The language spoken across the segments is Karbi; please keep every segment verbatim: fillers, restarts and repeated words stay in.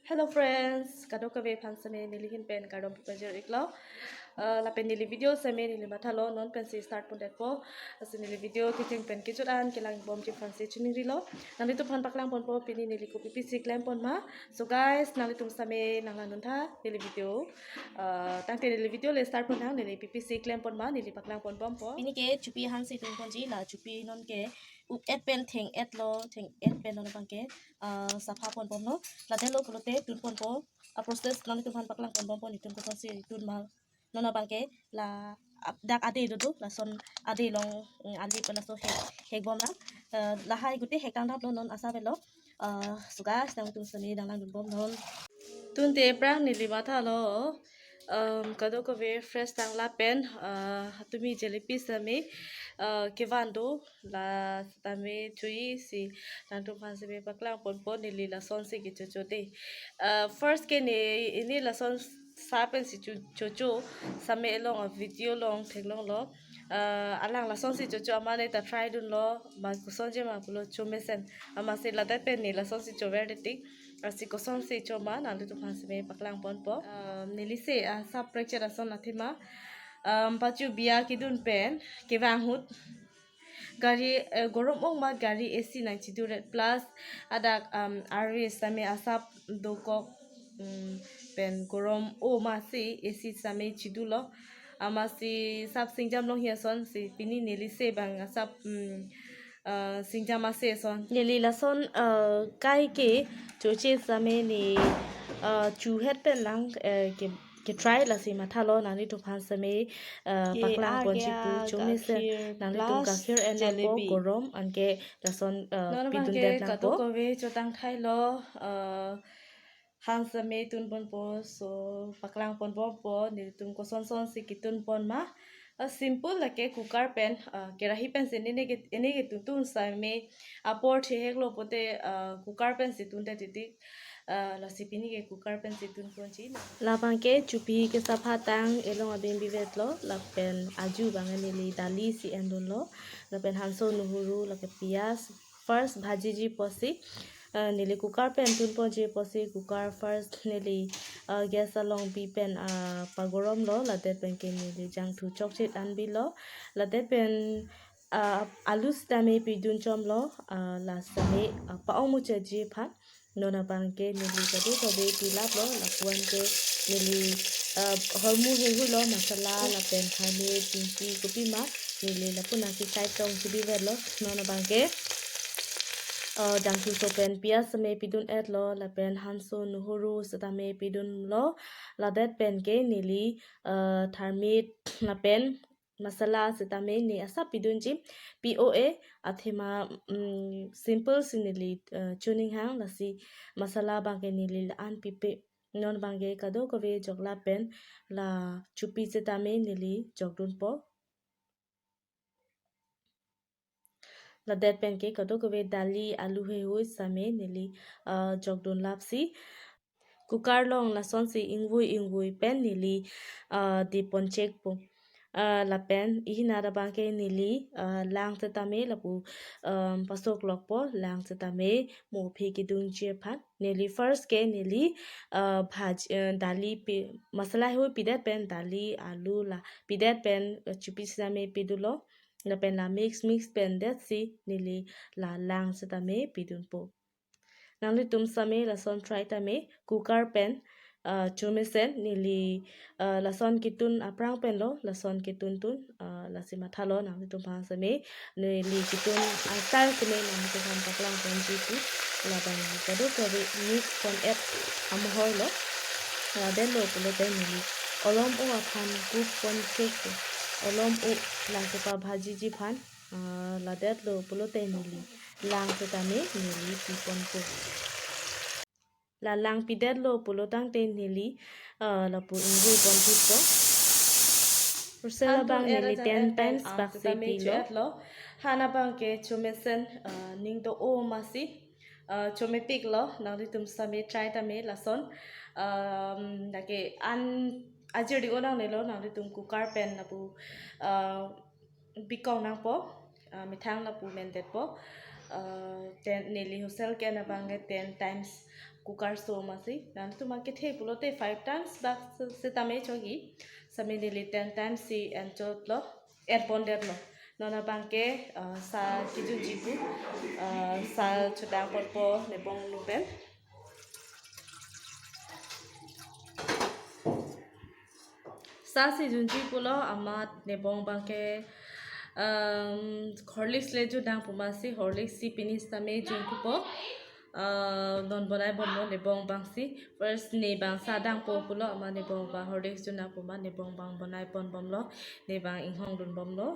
Hello friends, kadokave aphan seme neli ahin pen kardom pajir iklo. Uh, lapen neli video seme neli mathalo non pensi start pondetpo. Lasi neli video kecheng pen kejut an kelang bomji aphansi chiningrilo. Nanglitum aphan paklang ponpo pini neli kopi pisi klem pon ma. So guys, nanglitum seme nanglang duntha neli video. Uh, tangte neli video le start pon thang neli pi pisi klem pon ma neli paklang pon bompo. Pini ke chupi aphansi tun ponji, la chupi non ke up et pen theng et lo, theng et pen non abang ke, uh, sapha pon bomlo. Ladetlo pulote tun ponpo, a process nanglitum aphan paklang pon bompo, netum kosonsi tun ma. Non abang ke la ap-, dak ade dodo, lason ade along, mm, ali pen laso hek, hek bomlang. Uh, lahai gute hek tangdaplo non asap avelo. Uh, so guys, nanglitum seme nanglang dun bom non. Tunte aphrang neli mathalo, um, kadokave fresh tang lapen, uh, tumi jalebi seme, uh, kevan do, la sitame choisi nangtum aphan seme paklang ponpo, neli lasonsi kechocho de. Uh, first ke ne, ne lason sa pensi cho-, chocho, seme along a video along theklonglo. Uh, alang lasonsi chocho, amat ne ta try dunlo, ma kosonji ma pulo chomesen. Amatsi ladak pen ne lasonsi chover de tik. Lasi kosonsi cho ma nanglitum aphan seme paklang ponpo. Uh, neli se, uh, asap prekchet ason athema. Um, pachu biya kedun pen kevang ahut gari, eh, gorom ong amat gari A C nangchiduret plus adak, um, arve sitame asap dokok, um, pen gorom o amatsi A C sitame chidulo. Amatsi asap singjam longhi asonsi pini neli se abang asap, um, uh, singjam ase ason. Neli lason, uh, kai ke choche sitame ne, uh, chuhet pen lang, uh, ke, ke try, lasi mathalo nanglitum aphan seme, uh, ke paklang ponji pu agya chomesen gakhir nanglitum plus gakhir en nangpo jalebi. Gorom anke lason, uh, non abang pidun ke det nangpo. Kadokave chotang thailo, uh, aphan seme tun ponpo, so paklang pon bompo, nelitum kosonsonsi ketun pon ma. Uh, simple lake cooker pen, uh, kerahi pensi ne ne ke, ne ke tuntun seme apor thehek lo pote, uh, cooker pensi tun te titik. Uh, lasi pini ke cooker pensi tun ponji. Labang ke chupi kesapha tang elong abim bivetlo, lapen aju abang neli dali si endunlo, lapen hanso nuhuru, lapen piyaj, first bhajiji apotsi, uh, neli cooker pen tun ponji apotsi cooker first neli, uh, gas along bi pen, uh, pagoromlo, ladet pen ke neli jangthu chokchit an bilo, ladet pen, uh, alu sitame pidun chomlo, uh, la sitame, uh, pa-ong muchotji aphan. Non abang ke neli kadokave pilaplo, lapu-an ke neli, uh, hormu heihui lo, masala lapen khani, pinki, kopima, neli lapu nangsi side tong chibi verlo. Non abang ke, uh, jangthu so pen piyaj seme pidun etlo, lapen hanso nuhuru sitame pidunlo, ladet pen ke neli, uh, tharmit lapen masala sitame ne asap pidunji, P O A athema, mm, simple si neli, eh, choning hang, lasi masala abang ke neli la-an pipe. Non abang ke kadokave jokla pen la chupi sitame neli jokdunpo. Ladet pen ke kadokave dali alu heihui sitame neli, ah, jokdun lapsi. Cooker along lasonsi ingvui ingvui pen neli, ah, dipon chekpo. Ah, lapen ihin arabang ke neli, ah, lang sitame lapu, um, pasok lokpo, lang sitame mo aphi kedungji aphan. Neli first ke neli, ah, bhaj-, eh, dali pi-, masala heihui pidet pen dali alu la pidet pen, eh, chupi sitame pidulo. Lapen la mix mix pen detsi neli la lang sitame pidunpo. Nanglitum sitame lason try tame cooker pen, ah, chomesen neli, ah, lason ketun aphrang penlo, lason ketun tun, ah, lasi mathalo nanglitum aphan sitame neli ketun a-style sitame nanglitum aphan paklang ponji pu, labang kadokave mix pon et amohoilo. Ladetlo pulote neli olom o aphan cook pon chekpo. Olom o lang kepa bhajiji aphan, ah, ladetlo pulote neli lang sitame neli piponpo. La lang pidetlo pulo tangte neli, ah, lapu ingvui pon thupo. Whistle abang neli ten times baksi pilo. Han abang ke chomesen, ah, ning do-o amatsi, ah, chomepiklo, nanglitum sitame try tame lason. Um, lake an ajir di onang nelo, nanglitum cooker pen lapu, ah, bikong nangpo, ah, methang lapu mendetpo, ah, ten, neli whistle ke-en abang ke ten times cooker so masi. Nangtum abangke the pulote five times bak si, sitame chogi. Sitame neli ten times si enchotlo, enpondetlo. Non abangke, ah, sa kijunji pu, ah, sa chodang ponpo nebong atum pen. Sa si junji pulo amat nebong abangke, um, Horlicks le judang pu masi, Horlicks si pini sitame jun pupo. Uh, non bonai bomlo nebong abang si. First ne abang sa dangpo pulo amat nebong abang Horlicks judang pu amat nebong abang bonai pon bomlo, ne abang inghong dun bomlo.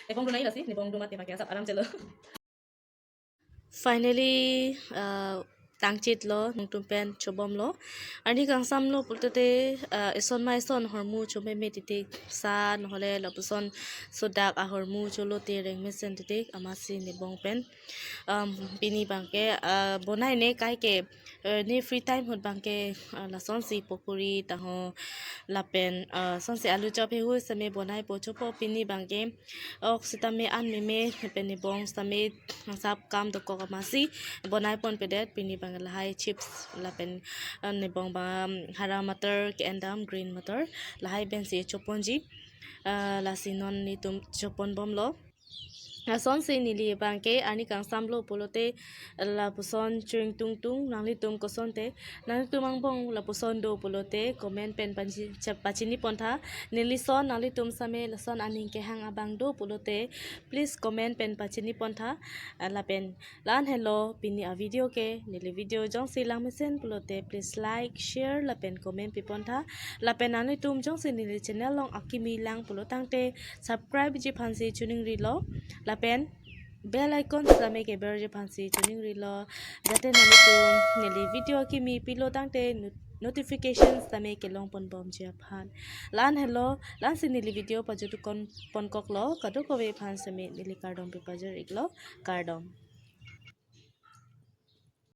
Nebong dunai lasi, nebong dun amat ne abangke asap aram chelo. Finally, uh, tangchitlo, nangtum pen chobomlo. Arni kangsamlo pulote, uh, eson ma eson ahormu chomeme titik, sa nohole lapuson sodak ahormu cholote rengmesen titik, amatsi nebong pen. Um, pini abangke, uh, bonai ne kaike, uh, ne free time ahut abangke, uh, lasonsi pokori taho lapen, uh, lasonsi alu chop hehu sitame bonaipo chopo pini abangke. Ok sitame an meme pen nebong sitame asap kam dokok amatsi bonai ponpedet pini abang lahai chips lapen, uh, nebong abang hara matar ke-en dam green matar lahai pensi choponji, uh, lasi non netum chopon bomlo. Lasonsi neli abangke arni kangsamlo pulote lapuson chering tungtung nanglitum kosonte, nanglitum angbong lapuson do pulote comment pen panji-, chap-, pachini pontha. Neli son nanglitum sitame lason aning kehang abang do pulote please comment pen pachini pontha. Ah, lapen la-an helo pini avideo ke, neli video jongsi langmesen pulote please like, share lapen comment pi pontha. Lapen nanglitum jongsi neli channel along akimi lang pulo tangte subscribe ji aphansi choningrilo. Lapen bell icon sitame keberji aphansi choningrilo. Jate nanglitum neli video akimi pilo tangte not-, notification sitame kelong pon bomji aphan. La-an helo, la-ansi neli video pajut kon ponkoklo, kadokave aphan sitame neli kardom pipajir iklo, kardom.